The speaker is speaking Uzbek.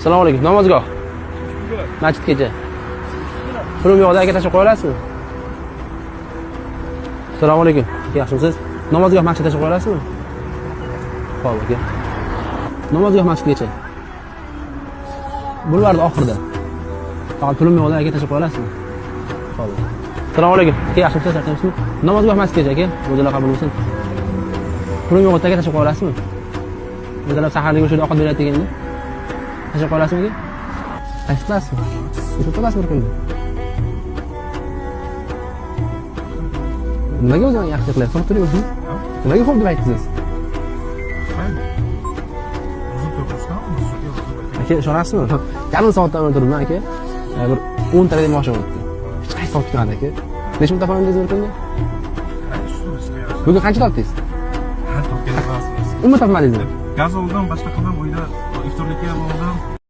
Assalomu alaykum. Namozgoh. Masjidgacha. Pulim yo'qda aka, tashlab qo'ya olasizmi? Assalomu alaykum. Aka, yaxshimisiz? Namozgoh masjidga tashlab qo'ya olasizmi? Xo'p, aka. Namozgoh masjidgacha. Bulvarda oxirida. Faqat pulim yo'qda aka, tashlab qo'ya olasizmi? Xo'p. Assalomu alaykum. Aka, yaxshimisiz? Yaxshimisizmi? Namozgoh masjidgacha aka. Ro'zalar qabul bo'lsin. Pulim yo'qda aka, tashlab qo'ya olasizmi? Masalan, saharlik o'sha ovqat beradi deganda. Tashlab qo'ya olasizmi aka? Qaysi qilasizmi? Necha to'lasizmi bir kunda? Nimaga o'zini yaxshi qilyapsiz? So'rab turing o'zini. Nimaga xo'p deb aytdingiz? Aka, ishonasizmi? Yarim soatdan o'tiribman aka. Bir 10 tadan moshin o'tdi. Hech qaysi olib ketmadi aka. Necha pul topandingiz bir kunda? Bugun qancha topdingiz? Umuman topmadingizmi? Gaz oldim, boshqa qildim, uyda iftorlikka